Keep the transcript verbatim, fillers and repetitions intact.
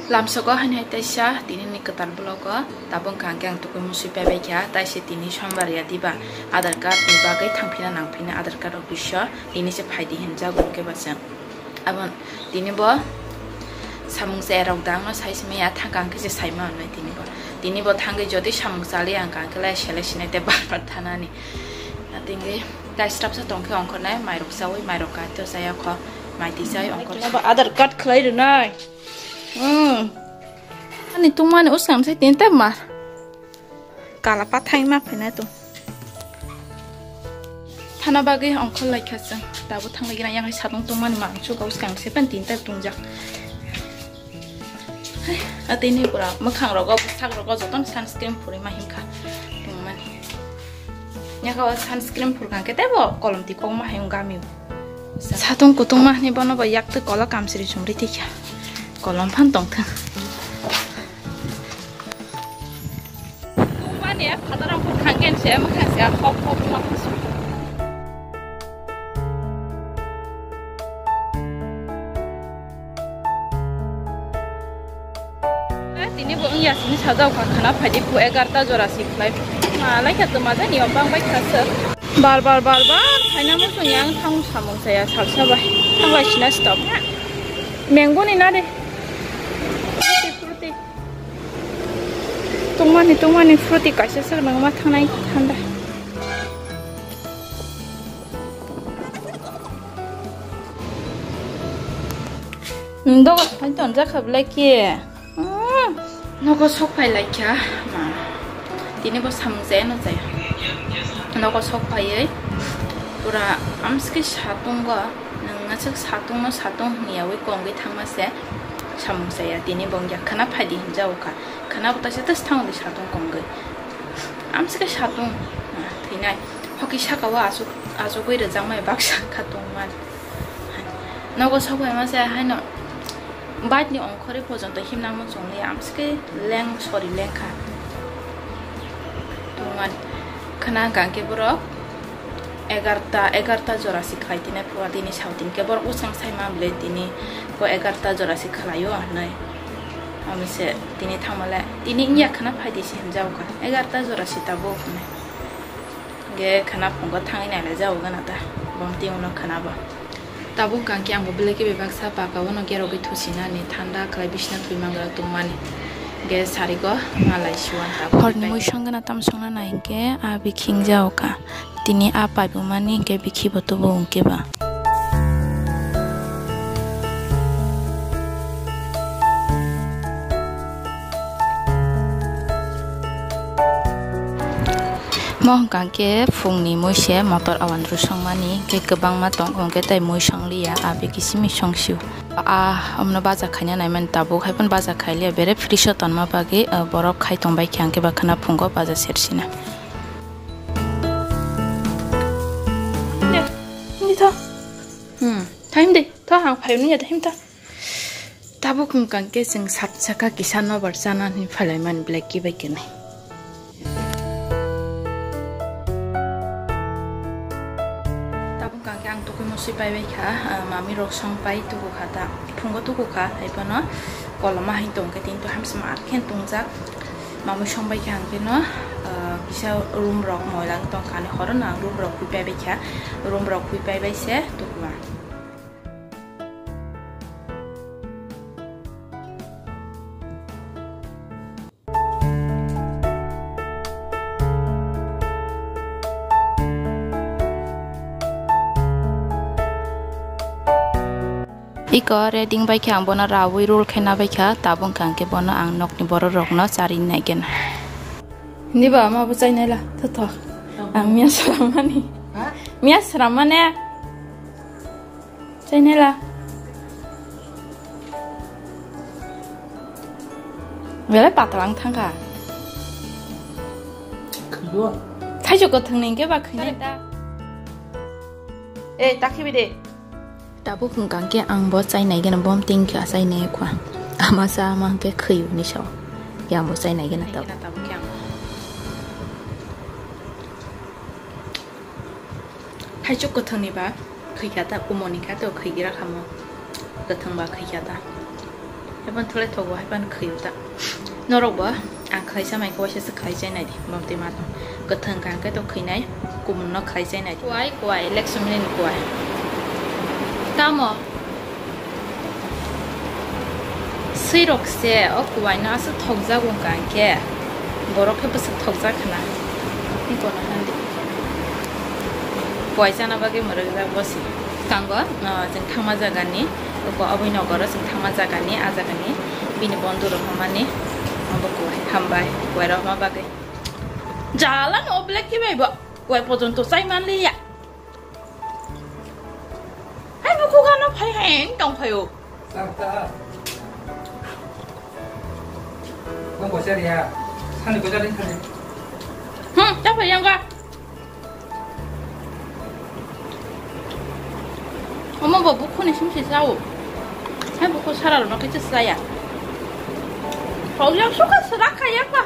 Lamsogo haino hai taisa tini ni kwtal vlog o tabuk hwnkha hwnkhe ang tukui musui paibai kha, taise tini sombar ya diba, Aadhaar card ni bagwi thangphina nangphina Aadhaar card office o tini se phaidi hinjak hwnkhe bachwng. Abo tini bo samung chaya rok dang no sai simi ya thangkha hwnkhe se saima hwnwi tini bo. Tini bo thangwi jodi samung chali ang kha hwnkhe lai sele sinai tei bar bar thanani. Atingwi tai strap sa tongkhe ongkhornai mairok chawi mairok kaito chaya kho mai twi chai ongkhor. Aadhaar card khlai rwnai. Hmm. Ani tungmani uskang sai tin ta mar. Kala pathai ma phaina to. Thana bagwi ongkhor laikha chwng. Tabuk thang lagi na yang hai sadung tungmani ma ang chuka uskang se pen tin ta tungjak. Hai, atini pura mwkhang rogo, sak rogo joton sunscreen phuri ma himkha. Tungmani. Nyaka o sunscreen phurkang khe tebo kolom ti kok ma hayung gami o. Satung kutung ma hwnwi bono bo yak twi kola kamchwlwi chumri tikya. Kolom phan tongthwng. Mani ya phatarang phur thangkhe se mwkhang se hok hok ma. Eh, tini bo wngya sini sajao kha khana phaidi phu egarta jora si khlai. Ma lai kha tuma jani o bang bai kha sir. Bar bar bar bar phaina muchung yang thang samung saya salsa bai. Thang lai sina stop. Mango ni na de. Fruity, fruity. Tungmani, tungmani fruity kaisa sir nang ma thangnai thanda. Dogo phai ton jakha belai khe. Hmm. Nogo sok phai laikha. Ma. Tini bo samung jaya no jaya. Nogo sok phaiwi pura amsike satungo. Nang aswk satung no satung hwnyawi kongwi thangma se samung jaya. Tini bo wngya khana phaidi hinjao kha. Khana bo taisa tas thang di satung kongwi. Amsike satung. Ma, thwinai. Hoki saka o asuk, asugwi rwjakmai baksa kha tongmani. Nogo sok phaima se haino bike ni ongkhorwi pojonto himna muchungli amsike leng sori lengkha. Tongmani khana hwnkha khe borok egarta, egarta jora si khlai tini phuar tini sautini khe borok bwsang saima bwle tini bo egarta jora si khlaio hinwi. Omo se tini thangmale tini wngya khana phaidi se hinjao kha egarta jora si tabuk hinwi. Ge khana phungo thangwi nailai jao gana ta. Bom twi uno khana bo. Tabuk hwnkha khe ang bo belai khe bebaksa baka o no gerogwi thusinani thanda khlai bisina thwi mangra tongmani. Ge sarigo malai siwan tabuk. Horni mui song gana tam songna nai hwnkhe a bikhi wng jao kha. Tini a paibumani hwnkhe bikhi bo tubu hwnkhe ba. Mo hwnkha khe phungni mui se motor awan rwsongmani khe kwbangma tongkha hwnkhe tei mui songliya a bikhi simi songsio. A omno baja khaina naimani tabuk hai phano baja khailiya bere fridge o tonma bagwi, ah, borok khai tongbai khe hwnkhe ba khwna phungo baja sersina. Hindi tho. Hmm. Thaim de. Tho ang phai manya thaim tho. Tabuk hwnkha khe chwng sat saka kisa nobar chana hinwi phailaimani belai kibai kwnwi. Tabuk hwnkha khe ang tukui musui paibai kha, ah, mami rok song pai tuku kha ta, phungo tuku kha, hai phano koloma hai tong khe tini to hamsima ar khe tongjak. Mami song bai kha ang phano, ah, kisa room rok moila wng tong kha, ani horo no ang room rok khui paibai kha, room rok khui paibai se tuku ang. Iko reading bai khe ang bono rawi roll khe na bai kha, tabuk hwnkha hwnkhe bono ang nokni borok rokno charwi nai khe na. Hindi ba, ma bo chai nai la, tho tho. Ang miya sram mani. Ha? Miya sram mane. Chai nai la. Belai patlang thangkha. Khaibo. Thaichuk kwthwng ni hwnkhe ba khwinai ta. Eh, ta khibi de. Tabuk hwnkha khe ang bo chai nai gana bom ting khe achai nai kha. Ama cha ama hwnkhe khwi ni sao. Yang bo chai nai gana tabuk. Thaichuk kwthwng ni ba khwi kha ta, kumo ni kha to khwi gira kha mo. Kwthwng ba khwi kha ta. Haipan thole thogo, haipan khwi uta. Norok bo ang khlai chamai khe waisa se khlai chai nai di, bom twi ma tong. Kwthwng kha khe to khwi nai, kumun no khlai chai nai di. Kuai, kuai, election ni kuai. Tamo? Swi rok se o kuai no aswk thokjak wng kha hwnkhe, borok khe bwswk thokjak khna. Tei kono han di. Kuai chana bagwi mwrwkjak bo se. Kango, ah, chwng thangma jagani, oko aboni nokaro chwng thangma jagani, a jagani bini bondhu rok hamani, abo kuai hambai, kuai rok hama bagwi. Jala no black kibai bo, kuai pojonto chai manliya. Hai bo kugano phai hai tong phaio. Nang bo chari ya. Sani ko chari sani. Hmm, ta phai yang ga. Omo bo bukhuni simsi sao. Hai bukhu sara rokno kichu saya. Hau yang suka sara kaya pa.